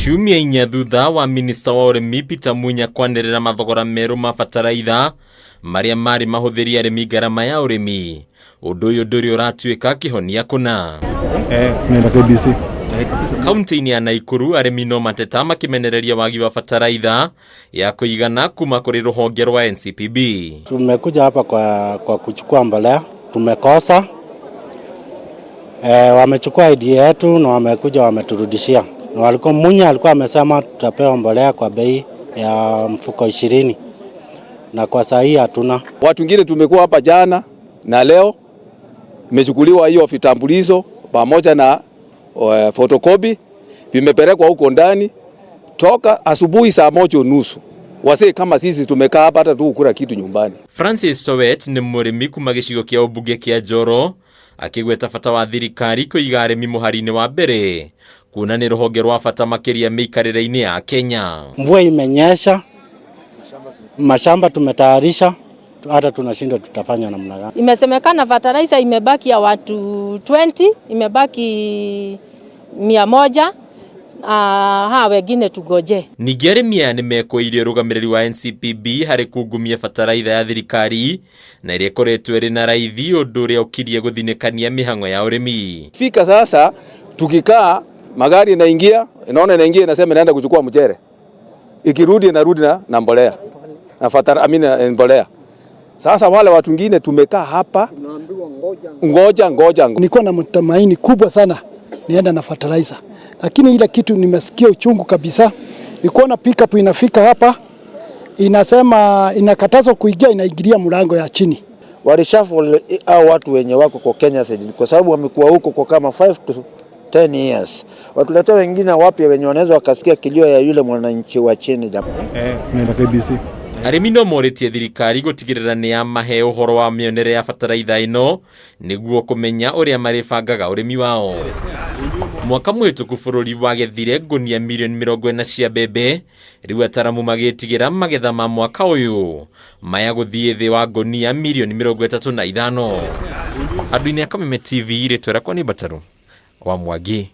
Ciumia inya thutha wa minista wa ũrĩmi Peter Munya kwanĩrĩra mathogora merũ ma bataraitha marĩa marĩ mahũthĩrie arĩmi ngarama ya ũrĩmi, ũndũ ũyũ ndũrĩ ũratuĩka kĩhonia kũna. Nenda KBC. Kaunti-inĩ ya Naikuru arĩmi no mateta makĩmenereria wagi wa bataraitha ya kũigana kuma kũrĩ rũhonge rwa NCPB. Tumekuja hapa kwa kuchukua mbolea, tumekosa. Wamechukua ID yetu na wamekuja wameturudishia. Na walikuwa Munya alikuwa amesema tutapewa mbolea kwa bei ya mfuko 20. Na kwa saa hii hatuna. Watu wengine tumekuwa hapa jana na leo imechukuliwa hiyo vitambulisho pamoja na photocopy vimepelekwa huko ndani toka asubuhi saa 1:30. Wasee kama sisi tumekaa hapa hata tu kula kitu nyumbani. Francis Towet ni mũrĩmi kuma gĩcigo kĩa ũmbunge kĩa Njoro akĩgweta bata wa thirikari kũiga arĩmi mũhari-inĩ wa mbere kuona nĩ rũhonge rwa bata makĩria mĩikarĩre-inĩ ya Kenya. Mvua imenyesha, mashamba tumetayarisha, hata tunashindwa tutafanya namna gani. Imesemekana fertilizer imebaki ya watu 20, imebaki 100. Ha wengine tugoje. Ningĩ arĩmi aya nĩmekũĩire ũrũgamĩrĩri wa NCPB harĩ kungumia bataraitha ya thirikari na ĩrĩa ĩkoretwo ĩrĩ na raithi ũndũ ũrĩa ũkirie gũthinĩkania mĩhang'o ya ũrĩmi. Fika sasa tukikaa magari inaingia, inaona inaingia inasema inaenda kuchukua mchere. Ikirudi inarudi na mbolea. Na fatara, I mean, mbolea. Sasa wale watu wengine tumekaa hapa ngoja ngoja. Nilikuwa na matumaini kubwa sana nienda na fertilizer. Lakini ile kitu nimesikia uchungu kabisa ni kuona pickup inafika hapa inasema inakatazwa kuingia, inaingilia mlango ya chini. Walishuffle hao watu wenye wako kwa Kenya Seed kwa sababu wamekuwa huko kwa kama 5 to 10 years. Watuletee wengine wapya wenye wanaweza wakasikia kilio ya yule mwananchi wa chini japo. Nenda KBC. Arĩmi no morĩtie thirikari gũtigĩrĩra nĩ yamahe ũhoro wa mĩonere ya bataraitha ĩno nĩguo kũmenya ũrĩa marĩbangaga ũrĩmi wao. Mwaka mũhĩtũku bũrũri wagethire ngũnia mirioni 40 cia mbembe, rĩu ataramu magĩtigĩra magetha ma mwaka ũyũ maya gũthiĩ thĩ wa ngũnia mirioni 35. Andũ-inĩ a Kameme TV, rĩtwa rĩakwa nĩ Mbataru wa Mwangi.